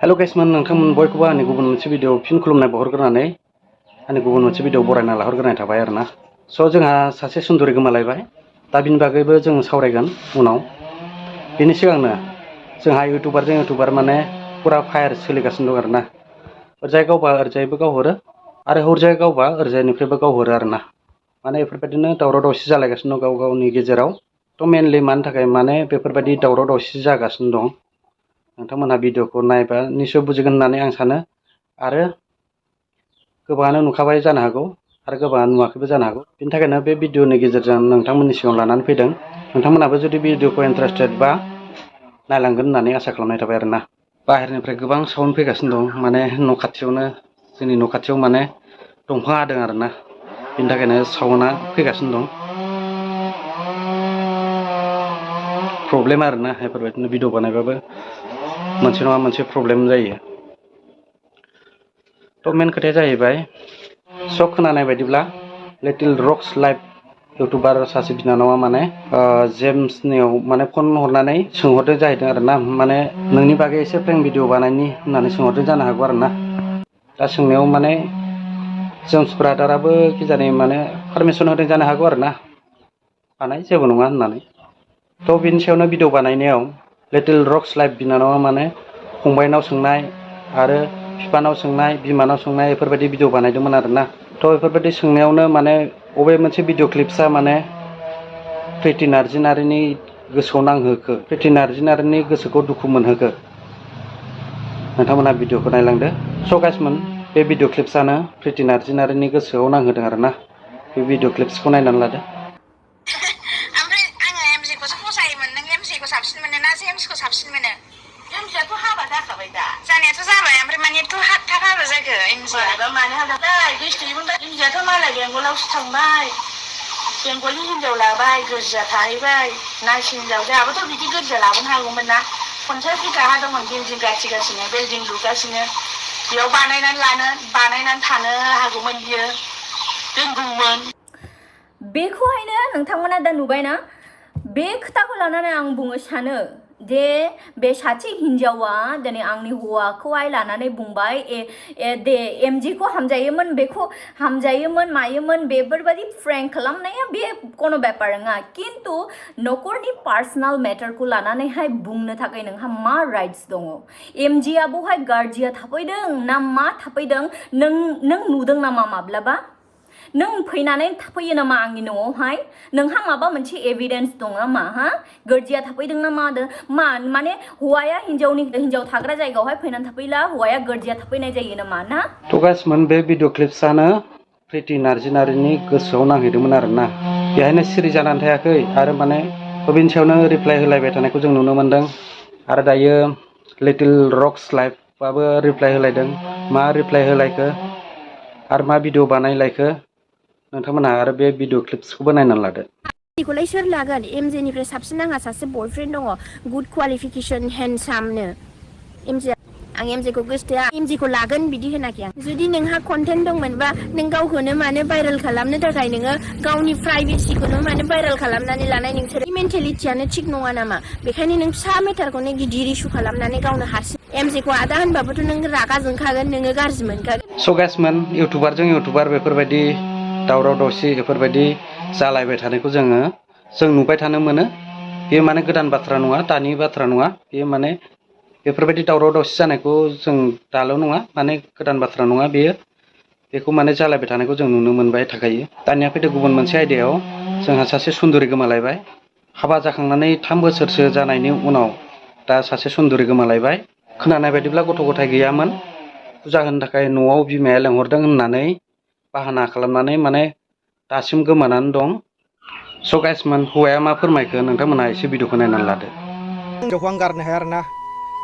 Hello guys मन नोंथांमोन बयखौबो आंनि गुबुन मोनसे भिडिअ फिन खुलुमनाय बहरग्रोनानै आंनि गुबुन मोनसे भिडिअ बरायना लाहरग्रोनाय थाबाय आरोना। जोंहा सासे सुन्दुरि गोमालायबाय। दा बिनि बागैबो जों सावरायगोन उनाव। बिनि सिगांनो जोंहा इउटुबार माने पुरा फायार सोलिगासिनो दं आरोना। ओरजाय गावबा ओरजायबो गावहरो आरो हरजाय गावबा ओरजायनिफ्रायबो गावहरो आरोना। माने बेफोरबायदिनो दावराव दावसि जालायगासिनो दं गावनि गेजेराव। मेनलि मानि थाखाय माने बेफोरबायदि दावराव दावसि जागासिनो दं। नोंथांमोनहा भिडिअखौ नायबा निश्चय बुजिगोन होननानै आं सानो आरो गोबाङानो नुखाबाय जानो हागौ आरो गोबाङानो नुवाखैबो जानो हागौ। बिनि थाखायनो बे भिडिअनि गेजेरजों नोंथांमोननि सिगाङाव लानानै फैदों। नोंथांमोनाबो जुदि भिडिअखौ इन्टारेस्टेड बा नायलांगोन होननानै आसा खालामनाय थाबाय आरोना। बाहेरनिफ्राय गोबां साउन्ड फैगासिनो दं। माने न' खाथियावनो जोंनि न' खाथियाव माने दंफां हादों आरोना। बिनि थाखायनो साउन्डआ फैगासिनो दं। प्रब्लेम आरोना बेफोरबायदिनो भिडिअ बानायबाबो मोनसे नङा मोनसे प्रब्लेम जायो। मेन खोथाया जाहैबाय खोनानाय बायदिब्ला लिटिल रक्स लाइफ इउटुबार सासे बिनानावा माने जेम्सनियाव माने फन हरनानै सोंहरदों जाहैदों आरोना। माने नोंनि बागै एसे प्रेंक भिडिअ बानायनि होननानै सोंहरदों जानो हागौ आरोना। दा सोंनायाव माने जेम्स ब्रादाराबो खिजानि माने पारमिसन होदों जानो हागौ आरोना। बानाय जेबो नङा होननानै। बिनि सायावनो भिडिअ बानायनायाव लिटिल रक्स लाइफ बिनानावा माने फंबायनाव सोंनाय आरो बिफानाव सोंनाय बिमानाव सोंनाय बेफोरबायदि भिडिअ बानायदोंमोन आरोना। बेफोरबायदि सोंनायावनो माने बबे मोनसे भिडिअ क्लिप्सआ माने प्रिटि नार्जिनारिनि गोसोआव नांहोखो, प्रिटि नार्जिनारिनि गोसोखौ दुखु मोनहोखो, नोंथांमोनहा भिडिअखौ नायलांदो। गाइसमोन बे भिडिअ क्लिप्सआनो प्रिटि नार्जिनारिनि गोसोआव नांहोदों आरोना। बे भिडिअ क्लिप्सखौ नायनानै लादो। बेंगलि हिनजाव लाबाय, गोरजिया थाहैबाय, नार्स हिनजाव जोंहाबोथ' बिदि गोरजिया लाबोनो हागौमोन ना। 50 बिगा हा दंमोन, बिल्डिं गाथिगासिनो, बिल्डिं लुगासिनो। बेयाव बानायनानै थानो हागौमोन बियो, दोनगौमोन। बेखौहायनो नोंथांमोना दा नुबायना। बे खोथाखौ लानानै आं बुंनो सानो जे बे सासे हिनजावा दिनै आंनि हौवाखौहाय लानानै बुंबाय दे एमजिखौ हामजायोमोन, बेखौ हामजायोमोन मायोमोन, बेफोरबायदि फ्रेंक खालामनाया बे कोनो बेपार नङा। खिन्थु न'खरनि पार्सनेल मेटारखौ लानानैहाय बुंनो थाखाय नोंहा मा राइट्स दङ? एमजिआ बहाय गार्जिया थाफैदों ना मा थाफैदों नों नुदों नामा माब्लाबा? नों फैनानै थाफैयो नामा आंनि न'आवहाय? नोंहा माबा मोनसे एभिडेन्स दङ नामा? गोरजिया थाफैदों ना माने हौवाया हिनजाव थाग्रा जायगायावहाय फैनानै थाफैला हौवाया गोरजिया थाफैनाय जायो नामा ना? गाइसमोन बे भिडिअ क्लिप्सआनो प्रिटि नार्जिनारिनि गोसोआव नांहैदोंमोन आरोना। बेहायनो सिरि जानानै थायाखै आरो माने बिनि सायावनो रिप्लाइ होलायबाय थानायखौ जों नुनो मोनदों। आरो दायो लिटिल रक्स लाइफआबो रिप्लाइ होलायदों। मा रिप्लाइ होलायखो आरो मा भिडिअ बानायलायखो नोंथांमोनहा आरो बे भिडिअ क्लिप्सखौबो नायनानै लादो। खौलाय सोर लागोन? एमजेनिफ्राय साबसिन आंहा सासे बयफ्रेन्ड दङ, गुड क्वालिफिकेसन, हेन्डसामनो। आं एमजेखौ गोसोथोआ, एमजेखौ लागोन बिदि होनाखै आं। जुदि नोंहा कन्टेन्ट दंमोनबा नों गावखौनो मानो भाइरेल खालामनो थाखाय नोङो गावनि प्राइभेसिखौनो मानो भाइरेल खालामनानै लानाय नोंसोर मेन्टेलिटियानो थिग नङा नामा? बेखायनो नों फिसा मेटारखौनो गिदिर इस्यु खालामनानै गावनो हारसिं एमजेखौ आदा होनबाबोथ' नों रागा जोंखागोन, नोङो गाज्रि मोनखागोन। गाइसमोन इउटुबारजों इउटुबार बेफोरबायदि दावराव दावसि बेफोरबायदि जालायबाय थानायखौ जों नुबाय थानो मोनो। बेयो माने गोदान बाथ्रा नङा, दानि बाथ्रा नङा। बेयो माने बेफोरबायदि दावराव दावसि जानायखौ जों दाल' नङा, माने गोदान बाथ्रा नङा बेयो। बेखौ माने जालायबाय थानायखौ जों नुनो मोनबाय थाखायो। दानिया फैदो गुबुन मोनसे आयदायाव। जोंहा सासे सुन्दुरि गोमालायबाय। हाबा जाखांनानै 3 बोसोरसो जानायनि उनाव दा सासे सुन्दुरि गोमालायबाय। खोनानाय बायदिब्ला गथ' गथाय गैयामोन। फुजा होनो थाखाय न'आव बिमाया लेंहरदों होननानै बाहाना खालामनानै माने दासिम गोमानानै दं। गाइसमोन हौवाया मा फोरमायखो नोंथांमोनहा एसे भिडिअखौ नायनानै लादो। हिनजावखौ आं गारनो हाया आरोना।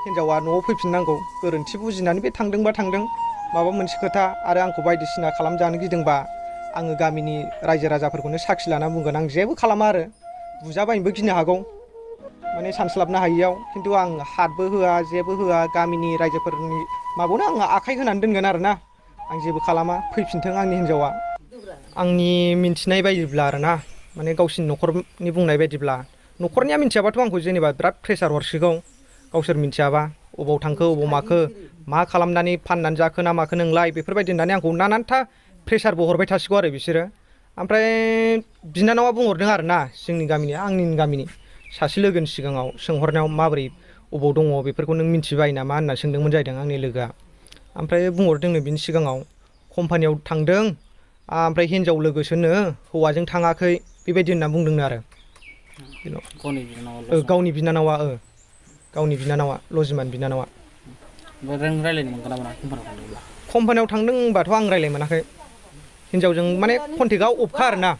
हिनजावा न'आव फैफिननांगौ। गोरोन्थि बुजिनानै बे थांदोंबा थांदों, माबा मोनसे खोथा आरो आंखौ बायदिसिना खालामजानो गिदोंबा आङो गामिनि रायजो राजाफोरखौनो साखि लाना बुंगोन। आं जेबो खालामा आरो बुजाबायनोबो गिनो हागौ, माने सानस्लाबनो हायियाव। खिन्थु आं हातबो होआ, जेबो होआ। गामिनि रायजोफोरनि माबायावनो आं आखाइ होनानै दोनगोन आरोना। आं जेबो खालामा, फैफिनथों आंनि हिनजावा। आंनि मिन्थिनाय बायदिब्ला आरोना, माने गावसिनि न'खरनि बुंनाय बायदिब्ला, न'खरनिया मिन्थियाबाथ' आंखौ जेनेबा बिराद प्रेसार हरसिगौ गावसोर मिन्थियाबा। अबाव थांखो अबाव माखो मा खालामनानै फाननानै जाखो ना माखो नोंलाय बेफोरबायदि होननानै आंखौ नानानथा प्रेसारबो हरबाय थासिगौ आरो बिसोरो। ओमफ्राय बिनानावा बुंहरदों आरो ना जोंनि गामिनि आंनि गामिनि सासे लोगोनि सिगाङाव सोंहरनायाव माबोरै अबाव दङ बेफोरखौ नों मिथिबाय नामा होनना सोंदोंमोन जाहैदों आंनि लोगोआ। ओमफ्राय बुंहरदोंनो बिनि सिगाङाव कम्पानियाव थांदों ओमफ्राय हिन्जाव लोगोसोनो हौवाजों थाङाखै बेबायदि होनना बुंदोंनो आरो गावनि बिनानावा लजिमान बिनानावा। रायलायनो मोनगोन ना मोना कम्पानियाव थांदोंब्ला? कम्पानियाव थांदों होनबाथ' आं रायलाय मोनाखै। हिन्जावजों माने कन्टेक्टआ अफखा आरो ना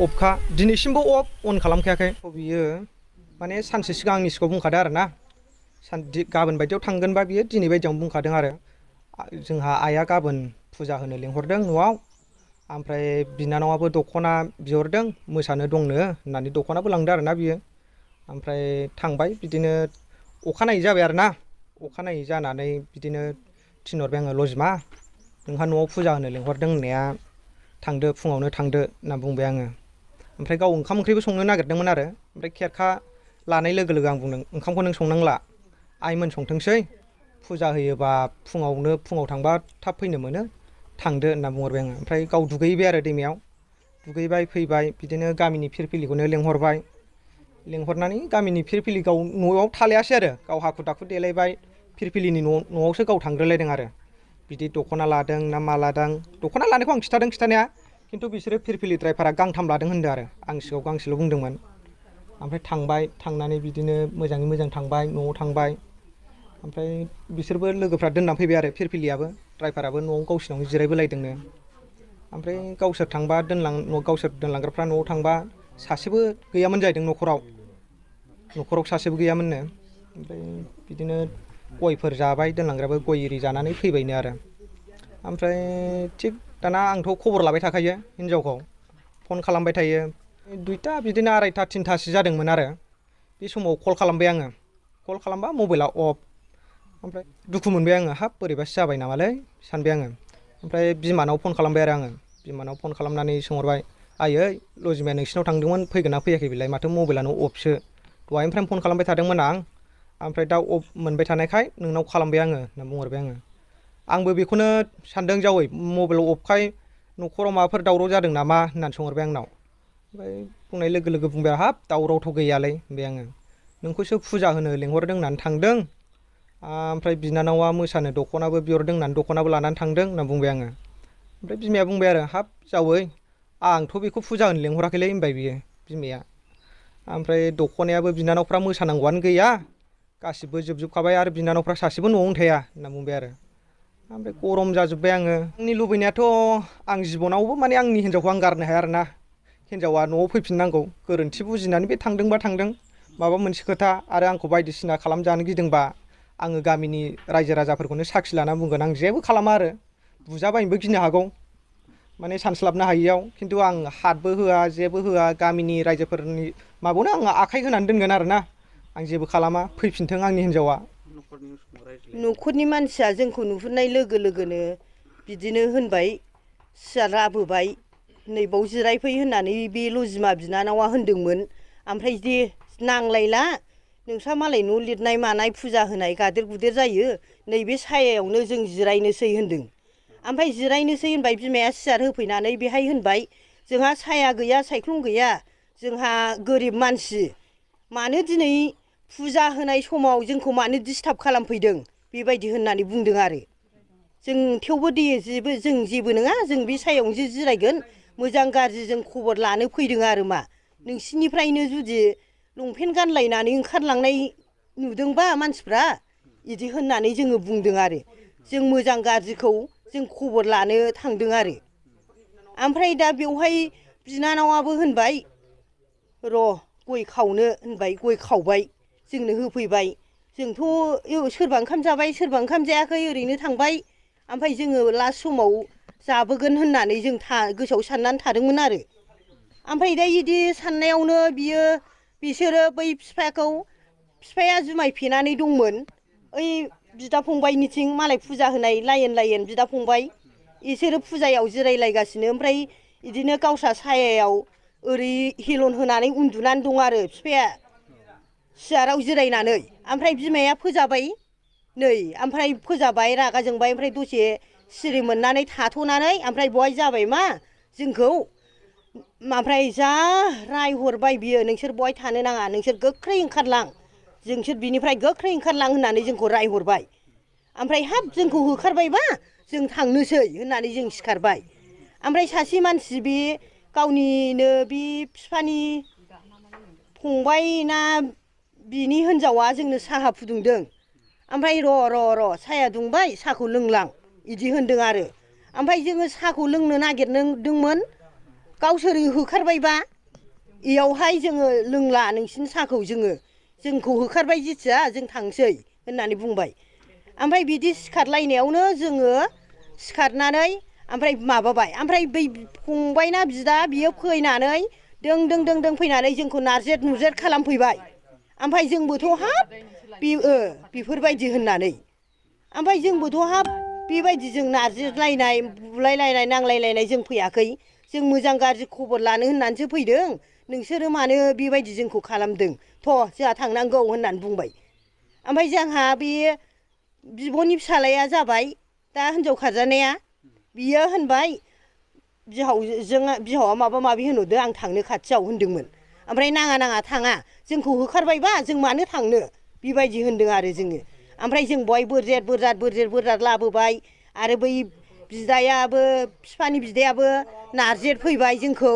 अफखा दिनैसिमबो अन खालामखायाखै। बियो माने सानसे सिगां आंनि सिगाङाव बुंखादों आरो ना गाबोन बायदियाव थांगोनबा बियो दिनै बायदियावनो बुंखादों आरो जोंहा आइया गाबोन फुजा होनो लेंहरदों न'आव ओमफ्राय बिनानावाबो दख'ना बिहरदों मोसानो दंनो होननानै दख'नाबो लांदों आरोना बियो। ओमफ्राय थांबाय बिदिनो अखानायै जाबाय आरो ना अखानायै जानानै बिदिनो थिनहरबाय आङो लजिमा नोंहा न'आव फुजा होनो लेंहरदों होननाया थांदो फुङावनो थांदो होनना बुंबाय आङो। ओमफ्राय गाव ओंखाम ओंख्रिबो संनो नागिरदोंमोन आरो ओमफ्राय खेरखा लानाय लोगो लोगो आं बुंदों ओंखामखौ नों संनांला आइमोन संथोंसै फुजा होयोबा फुङाव थांबा थाब फैनो मोनो थांदो होनना बुंहरबाय आङो। ओमफ्राय गाव दुगैबाय आरो दैमायाव दुगैबाय फैबाय बिदिनो गामिनि फिरफिलिखौनो लेंहरबाय लेंहरनानै गामिनि फिरफिलि गाव न'आव थालायासै आरो गाव हाखु दाखु देलायबाय फिरफिलिनि न'आवसो गाव थांग्रोलायदों आरो बिदि दख'ना लादों ना मा लादों दख'ना लानायखौ आं खिन्थादों खिन्थानाया खिन्थु बिसोरो फिरफिलि ड्राइभारा गांथाम लादों होनदों आरो आं सिगाङाव गांसेल' बुंदोंमोन। ओमफ्राय थांबाय थांनानै बिदिनो मोजाङै मोजां थांबाय न'आव थांबाय ओमफ्राय बिसोरबो लोगोफ्रा दोननानै फैबाय आरो फिरफिलियाबो ड्राइभाराबो न'आव गावसिनावनो जिरायबोलायदोंनो। ओमफ्राय गावसोर थांबा गावसोर दोनलांग्राफ्रा न'आव थांबा सासेबो गैयामोन जाहैदों न'खराव सासेबो गैयामोननो। ओमफ्राय बिदिनो गयफोर जाबाय दोनलांग्राबो गय एरि जानानै फैबायनो आरो। ओमफ्राय थिग दाना आंथ' खबर लाबाय थाखायो हिन्जावखौ फन खालामबाय थायो 2टा बिदिनो 2:30 3टासो जादोंमोन आरो बे समाव कल खालामबाय आङो कल खालामबा मबाइला अफ। ओमफ्राय दुखु मोनबाय आङो हाब बोरैबासो जाबाय नामालै सानबाय आङो। ओमफ्राय बिमानाव फन खालामबाय आरो आङो बिमानाव फन खालामनानै सोंहरबाय आइयै लजिमाया नोंसिनाव थांदोंमोन फैगोन ना फैयाखै बेलाय माथो मबाइलानो अफसो दहायनिफ्रायनो फन खालामबाय थादोंमोन आं ओमफ्राय दा अफ मोनबाय थानायखाय नोंनाव खालामबाय आङो होनना बुंहरबाय आङो। आंबो बेखौनो सानदों जावै मबाइल अफखाय न'खराव माबाफोर दावराव जादों नामा होननानै सोंहरबाय आंनाव। ओमफ्राय बुंनाय लोगो लोगो बुंबाय हाब दावरावथ' गैयालै होनबाय आङो नोंखौसो फुजा होनो लेंहरदों होननानै थांदों ओमफ्राय बिनानावा मोसानो दख'नाबो बिहरदों होननानै दख'नाबो लानानै थांदों होनना बुंबाय आङो। ओमफ्राय बिमाया बुंबाय आरो हाब जावै आंथ' बेखौ फुजा होनो लेंहराखैलै होनबाय बियो बिमाया। ओमफ्राय दख'नायाबो बिनानावफ्रा मोसानांगौआनो गैया गासिबो जोबजोबखाबाय आरो बिनानावफ्रा सासेबो न'आवनो थाया होनना बुंबाय आरो। ओमफ्राय गरम जाजोब्बाय आङो आंनि लुबैनायाथ' आं जिबनावबो माने आंनि हिन्जावखौ आं गारनो हाया आरोना हिन्जावा न'आव फैफिननांगौ गोरोन्थि बुजिनानै बे थांदोंबा थांदों माबा मोनसे खोथा आरो आंखौ बायदिसिना खालामजानो गिदोंबा आङो गामिनि रायजो राजाफोरखौनो साखि लाना बुंगोन आं जेबो खालामा आरो बुजाबायनोबो गिनो हागौ माने सानस्लाबनो हायियाव खिन्थु आं हातबो होआ जेबो होआ गामिनि रायजोफोरनि माबायावनो आं आखाइ होनानै दोनगोन आरोना आं जेबो खालामा फैफिनथों आंनि हिन्जावा। न'खरनि मानसिया जोंखौ नुहुरनाय लोगो लोगोनो बिदिनो होनबाय सियार लाबोबाय नैबाव जिरायफै होननानै बे लजिमा बिनानावा होनदोंमोन। ओमफ्राय दे नांलायला नोंस्रा मालाय न' लिरनाय मानाय फुजा होनाय गादेर गुदेर जायो नैबे सायायावनो जों जिरायनोसै होनदों। ओमफ्राय जिरायनोसै होनबाय बिमाया सियार होफैनानै बेहाय होनबाय जोंहा साया गैया सायख्लुम गैया जोंहा गोरिब मानसि मानो दिनै फुजा होनाय समाव जोंखौ मानो डिस्टार्ब खालामफैदों बेबायदि होननानै बुंदों आरो। जों थेवबो दे जों जेबो नङा जों बे सायावनो जिरायगोन मोजां गाज्रि जों खबर लानो फैदों आरो मा नोंसिनिफ्रायनो जुदि लंपेन्ट गानलायनानै ओंखारलांनाय नुदोंबा मानसिफ्रा बिदि होननानै जोङो बुंदों आरो जों मोजां गाज्रिखौ जों खबर लानो थांदों आरो। ओमफ्राय दा बेवहाय बिनानावाबो होनबाय र' गय खावनो होनबाय गय खावबाय जोंनो होफैबाय जोंथ' सोरबा ओंखाम जाबाय सोरबा ओंखाम जायाखै ओरैनो थांबाय ओमफ्राय जोङो लास्ट समाव जाबोगोन होननानै जों गोसोआव साननानै थादोंमोन आरो। ओमफ्राय दा बिदि साननायावनो बिसोरो बै बिफाया जुमाय फेनानै दंमोन ओइ बिदा फंबायनिथिं मालाय फुजा होनाय लाइन लाइन बिदा फंबाय इसोरो फुजायाव जिरायलायगासिनो ओमफ्राय बिदिनो गावस्रा सायायाव ओरै हेलन होनानै उन्दुनानै दं आरो बिफाया सियाराव जिरायनानै ओमफ्राय बिमाया फोजाबाय नै ओमफ्राय फोजाबाय रागा जोंबाय ओमफ्राय दसे सिरि मोननानै थाथ'नानै ओमफ्राय बहाय जाबाय मा जोंखौ ओमफ्राय जा रायहरबाय बियो नोंसोर बहाय थानो नाङा नोंसोर गोख्रै ओंखारलां जोंसोर बिनिफ्राय गोख्रै ओंखारलां होननानै जोंखौ रायहरबाय ओमफ्राय हाब जोंखौ होखारबायबा जों थांनोसै होननानै जों सिखारबाय ओमफ्राय सासे मानसि बे गावनिनो बे बिफानि फंबाय ना बिनि हिनजावा जोंनो साहा फुदुंदों ओमफ्राय र' साहाया दुंबाय साहाखौ लोंलां इदि होनदों आरो ओमफ्राय जोङो साहाखौ लोंनो नागिरदोंमोन गावसोर होखारबायबा इयावहाय जोङो लोंला नोंसिनि साहाखौ जोंखौ होखारबाय जिथिया जों थांसै होननानै बुंबाय ओमफ्राय बिदि सिखारलायनायावनो जोङो सिखारनानै ओमफ्राय माबाबाय ओमफ्राय बै फंबायना बिदा बियो फैनानै दों फैनानै जोंखौ नारजेर नुरजेर खालामफैबाय ओमफ्राय जोंबोथ' हाब बेफोरबायदि होननानै ओमफ्राय जोंबोथ' हाब बेबायदि जों नारजिलायनाय बुलायलायनाय नांलायलायनाय जों फैयाखै जों मोजां गाज्रि खबर लानो होननानैसो फैदों नोंसोरो मानो बेबायदि जोंखौ खालामदों थ' जोंहा थांनांगौ होननानै बुंबाय ओमफ्राय जोंहा बे बिब'नि फिसाज्लाया जाबाय दा हिनजाव खारजानाया बियो होनबाय बिहावा माबा माबि होनहरदों आं थांनो खाथियाव होनदोंमोन ओमफ्राय नाङा थाङा जोंखौ होखारबायबा जों मानो थांनो बेबायदि होनदों आरो जोङो ओमफ्राय जों बहाय बोरजेर लाबोबाय आरो बै बिदायाबो बिफानि बिदायाबो नारजेर फैबाय जोंखौ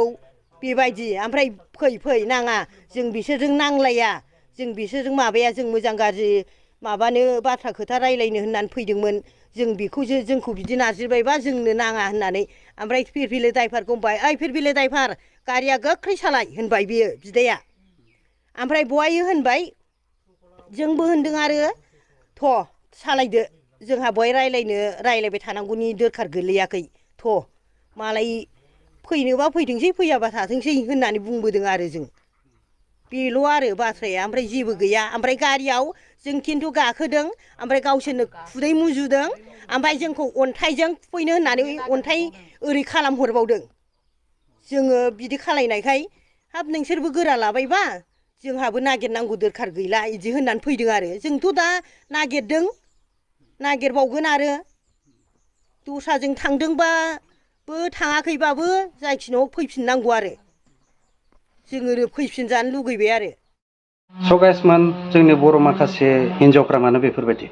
बेबायदि ओमफ्राय फै नाङा जों बिसोरजों नांलाया जों बिसोरजों माबाया जों मोजां गाज्रि माबानो बाथ्रा खोथा रायलायनो होननानै फैदोंमोन जों बेखौसो जोंखौ बिदि नारजिबायबा जोंनो नाङा होननानै ओमफ्राय फिरफिलि ड्राइभारखौ बुंबाय ओइ फिरफिलि ड्राइभार गारिया गोख्रै सालाय होनबाय बियो बिदाया ओमफ्राय बहाय होनबाय जोंबो होनदों आरो थ' सालायदो जोंहा बहाय रायलायबाय थानांगौनि दरखार गोलैयाखै थ' मालाय फैनोबा फैथोंसै फैयाबा थाथोंसै होननानै बुंबोदों आरो जों बेल' आरो बाथ्राया ओमफ्राय जेबो गैया ओमफ्राय गारियाव जों खिन्थु गाखोदों ओमफ्राय गावसोरनो खुदै मुजुदों ओमफ्राय जोंखौ अन्थाइजों खुबैनो होननानै अन्थाइ ओरै खालामहरबावदों जोङो बिदि खालायनायखाय हाब नोंसोरबो गोरा लाबायबा जोंहाबो नागिरनांगौ दरखार गैला बिदि होननानै फैदों आरो जोंथ' दा नागिरबावगोन आरो दस्राजों थांदोंबाबो थाङाखैबाबो जायखिनो फैफिननांगौ आरो जोङो फैफिनजानो लुगैबाय आरो स' गाइसमोन जोंनि बर' माखासे हिन्जावफ्रा मानो बेफोरबायदि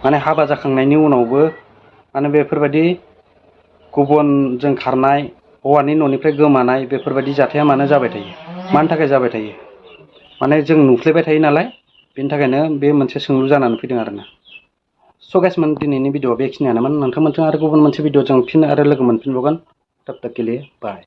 माने हाबा जाखांनायनि उनावबो माने बेफोरबायदि गुबुनजों खारनाय हौवानि न'निफ्राय गोमानाय बेफोरबायदि जाथाया मानो जाबाय थायो मानि थाखाय जाबाय थायो माने जों नुफ्लेबाय थायो नालाय बेनि थाखायनो बे मोनसे सोंलु जानानै फैदों आरोना स' गाइसमोन दिनैनि भिडिअआ बेखिनियानोमोन नोंथांमोनजों आरो गुबुन मोनसे भिडिअ जों फिन आरो लोगो मोनफिनबावगोन तब तक के लिए बाय।